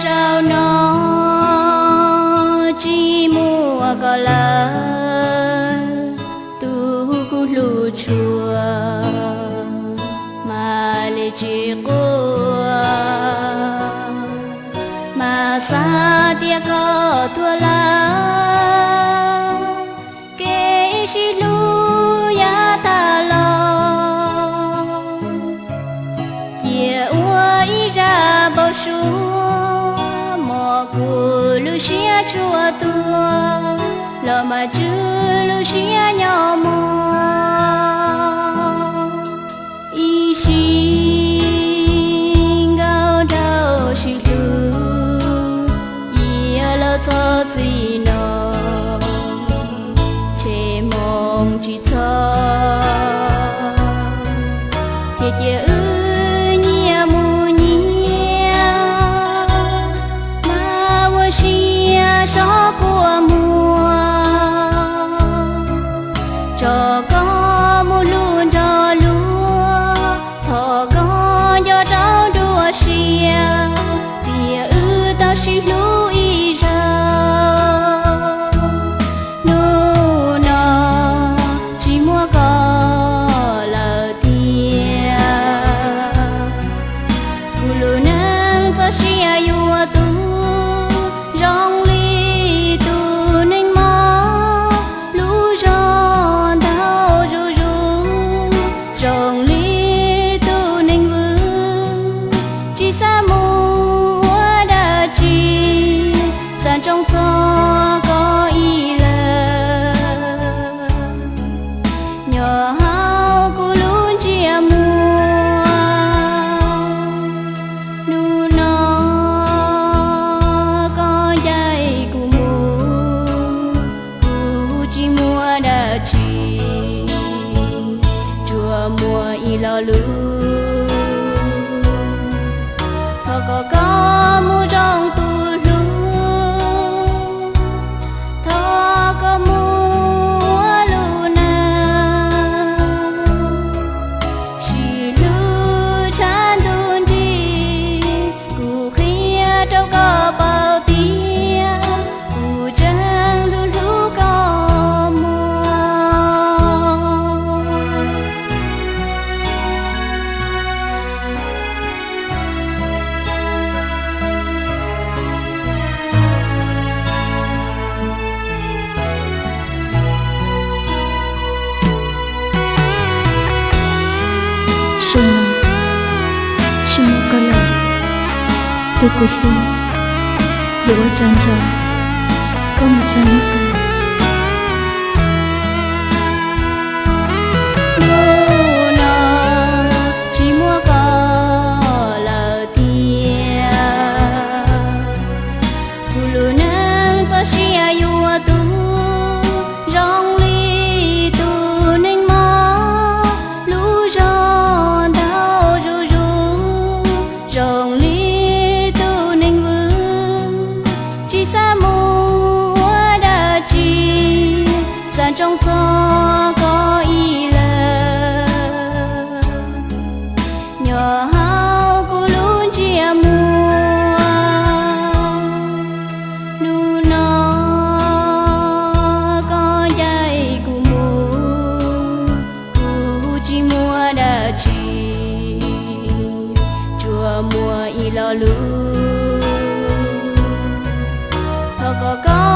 Zaum no tsis muaj koj lawm, tus kuv hlub tshua, mam li tsis quaj, mas xav tias koj tuag lawm, kev sib hlub yav tag los. Cia ua ib zaj npau suav, mos kuv lub siab tshua tuag, los mas tswj lub siab nyob mog. Ib sim nkaus dhau sib hlub, cia los txog txij no, ntshe moo tsis txog, thiaj cia wb nyias mus nyias, mas ua siab sov kua muag, tso koj mus hlub nrog luag, thov koj nco rau nruab siab, tias wb tau sib hlub ib zaug. Hnub no tsis muaj koj lawm tiag, kuv lub neej txoj sia yuav tu, zoo li tus neeg mob, lub zog ntau zuj zus, zoo li tus neeg vwm, tsis xav mus ua dab tsi, xav ntsoov txog koj ib leeg, nyob hauv kuv lub ntsiab muag. Hnub no koj ncaim kuv mus, kuv tsis muaj dab tsi, tsuas muaj ib lo lus, thov kom koj mus zoo tus hlub, thov koj mus ua lub neej sib hlub tshaj ntuj nrig. Kuv qhia rau koj paub tias kuv tseem hlub hlub koj muag. Zoo no tsis muaj koj lawm, tus kuv hlub, yuav ua cas nco koj mus txog hnub kawg. Hnub no tsis muaj koj lawm tiag, kuv lub neej txoj sia yuav tu, zoo li tus neeg mob, lub zog ntau zuj zus, zoo li tus neeg vwm, tsis xav mus ua dab tsi, xav ntsoov txog koj ib leeg, nyob hauv kuv lub ntsiab muag. Hnub no koj ncaim kuv mus, kuv tsis muaj dab tsi, tsuas muaj ib lo lus, thov kom koj